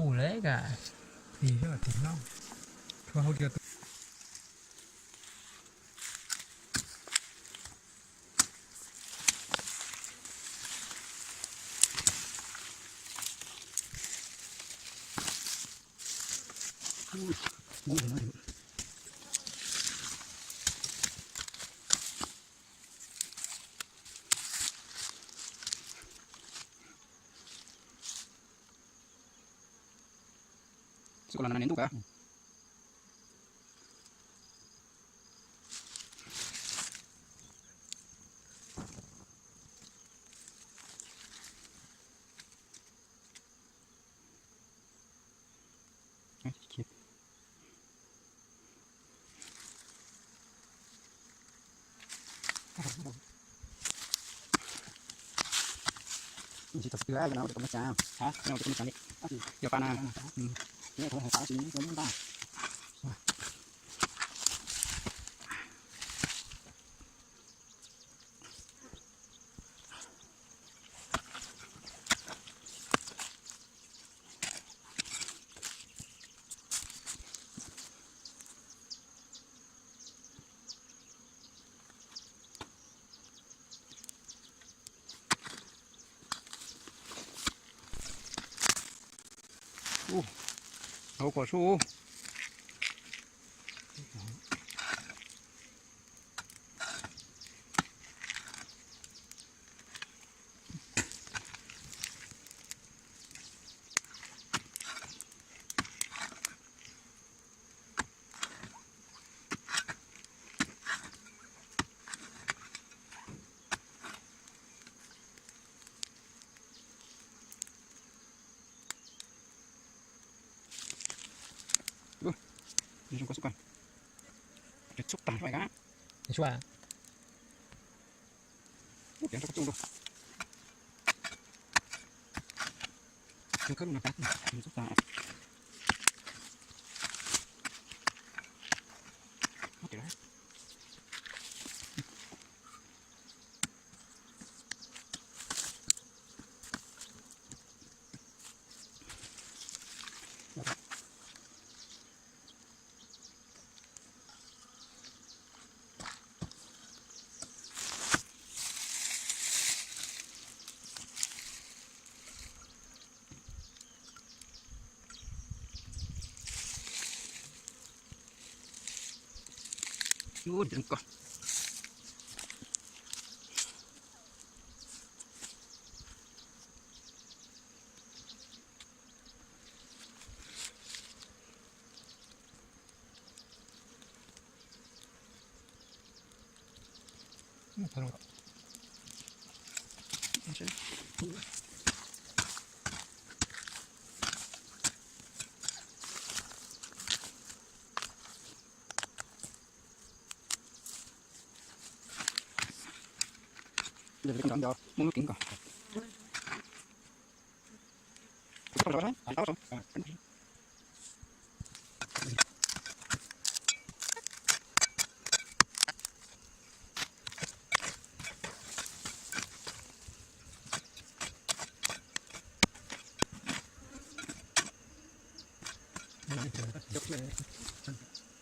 Ua le ka, tig tig no, txhua hauv kiag. Xwb ko los no nws ntub ka. Tsis tau txiv twg no ua kom muaj tsa, ua kom muaj tsa li, yog pa na, yog pa tsis muaj nta. Ua, hauv kom sub. Xub tag rau ka. Xub a. Ub, piav rau koj tsooj rau. Koj khawb lub no tag, xub tag. Ub, ntxim koj. Muab lub kev ko.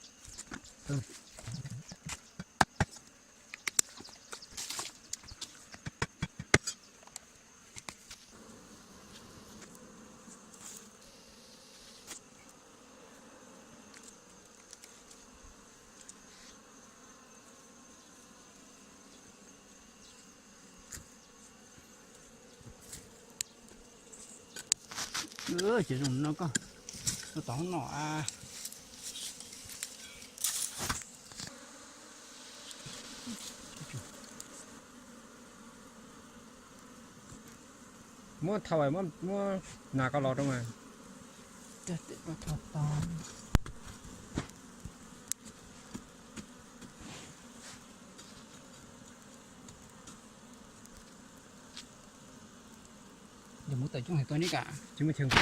Ces zoo no koj, koj tau no a. Muab thau, muab nas ko los rau mas. Yog muab tawm coob heev tuaj neb kam tsis muaj chaw nqis.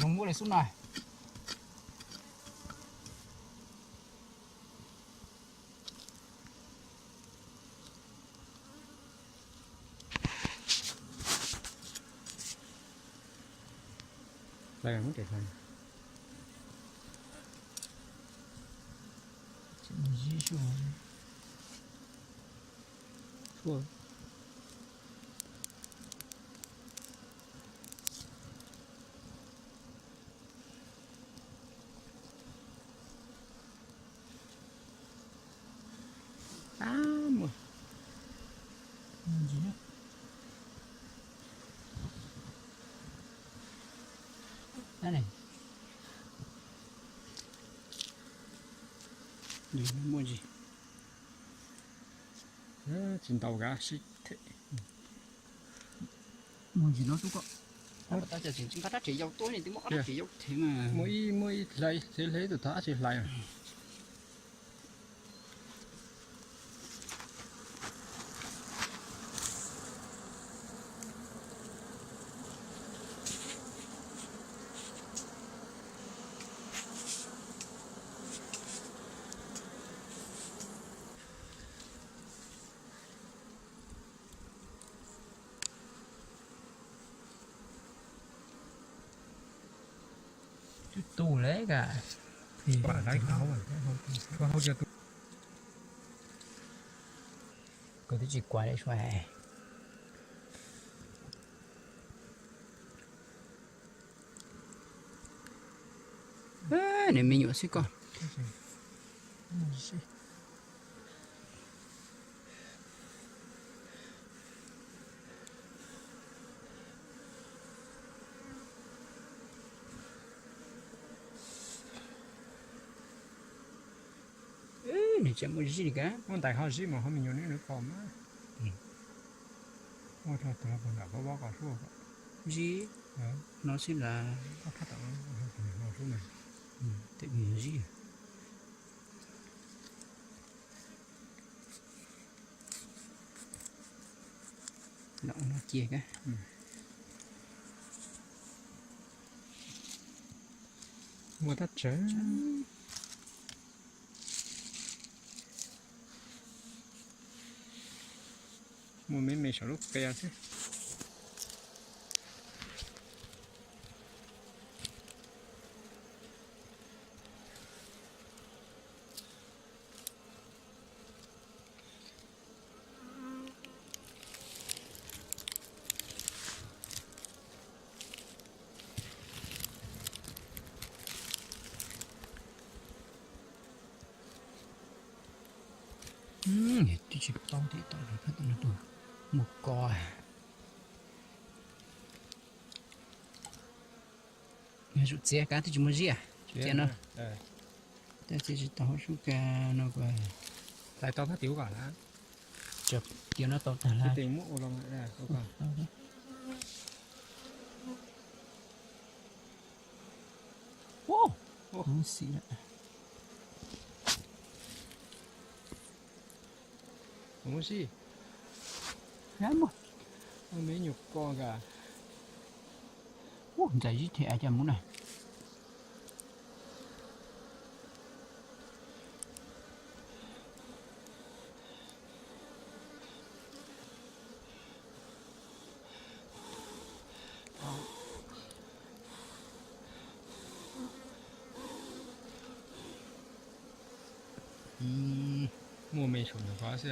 Muab li xub na. Ab, muaj. Muaj ntsis. Tsis ntau kav sib them. Muaj ntsis no tub koj. Tsis nqa rab tsev yau tuaj ne, twb muab ob rab tsev yau them mas. Muaj ib, muaj ib hlais, tsev hlais tus thov dab tsi hlais. Tus tus le ka. Koj twb tsis kuav li sua. Nws me nyuam xwb koj. Nws tseem muaj zib li ka. Muaj ntais ho zib mas ho me nyuam nws nws pom mas. Muaj rau tus no puas nram pob pob qos suab. Zib no xwb las. Koj thaj tom no xwb na. Tej me nyuam zib. Los no cia ka. Muaj tab tsawg. Muaj me me saum lub qia xwb. Twb tsis paub tias tom no, tom no puas muaj ko. Yog zaum txiav kab twb tsis muaj zib, txiav no. Tej txiav tsis tau hauv sub ka no. Hlais tau phab tim ub kom na. Tiav no tau tag lawm. Ub, xis lawm. Muaj zib. Muaj me nyuam ko ka. Ub, ntxais zib thiab cov muv na. Muaj me saum ntawm qhov xwb.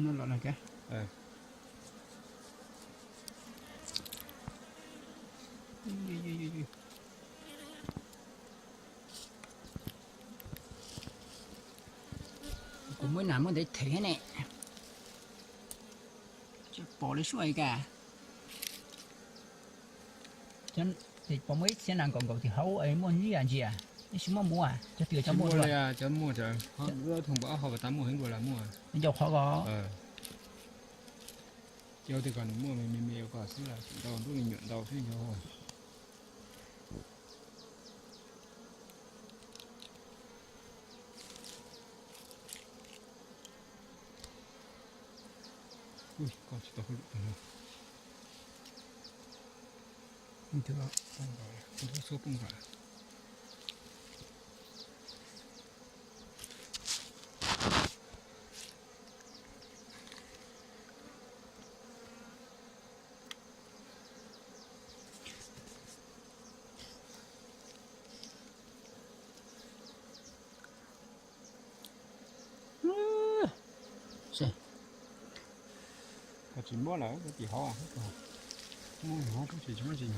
No los na ka. Kuv muaj ib nas muaj ntev them ne. Tsis pom li sua ka. Pom muaj ib txhia nas nkaum nkaum tim hauv es muaj ntsia ntsia, ib tsis muaj muv, cov twg cov muaj. Cov muaj, cov muaj, cov thoob pab ho pas tas muaj heev dua las muaj. Ncau qhov ko. Cov twg kom nws muaj me me me kom xwb las, ntau ntuj me nyuam ntau xwb yog. Ui, koj tsis tau hauj lwm tag no. Tus xub poob nkaus. Koj tsis muab lawm, koj tim hauv, muab tsis muab tsis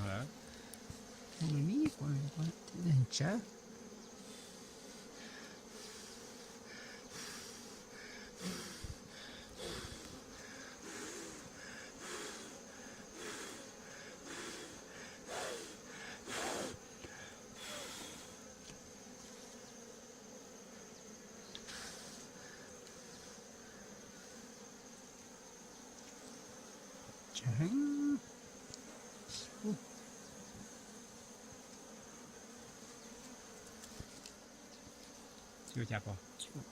yog lawm. Tsawv.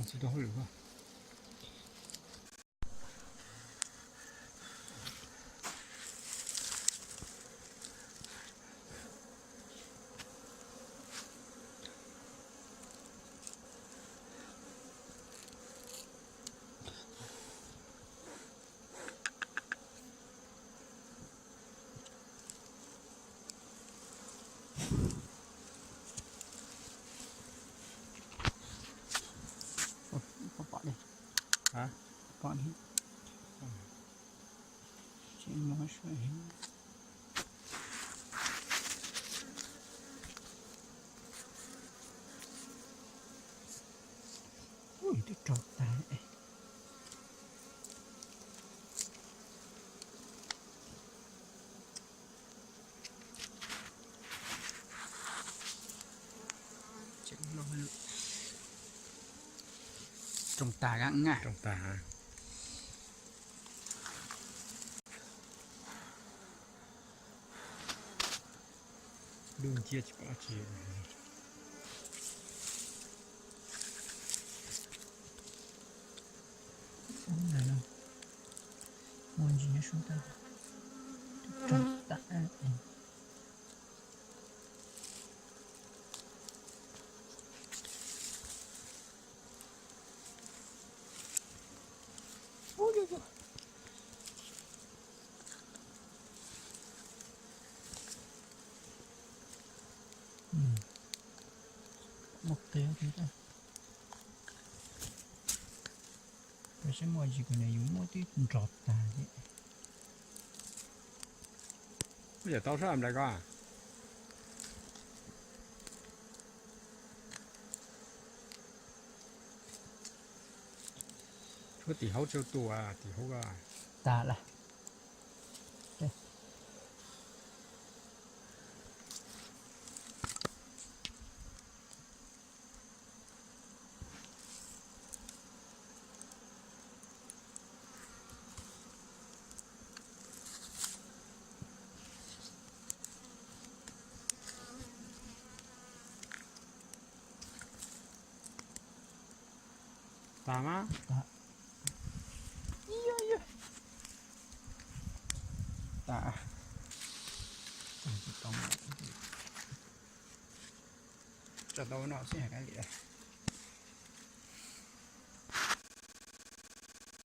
Tsis tau hauj lwm. Pom li, pom li. Tsis muaj suab. Ui, twb raug tag. Roog tag, roog tag. Dub nciab tsis pom dab tsi. Muaj ntsis nyob sub tag, roog tag. Muaj qe thiab. Tab sis muaj tsis kwv na, yus muab twb nrog tag thiab. Muab yam tau sab nplai ko. Tshuav tim hauv tsau tua tim hauv ko. Tag lawm. Tag mas. Tag. Tsis tau, tsis tau no xwb hais kab li.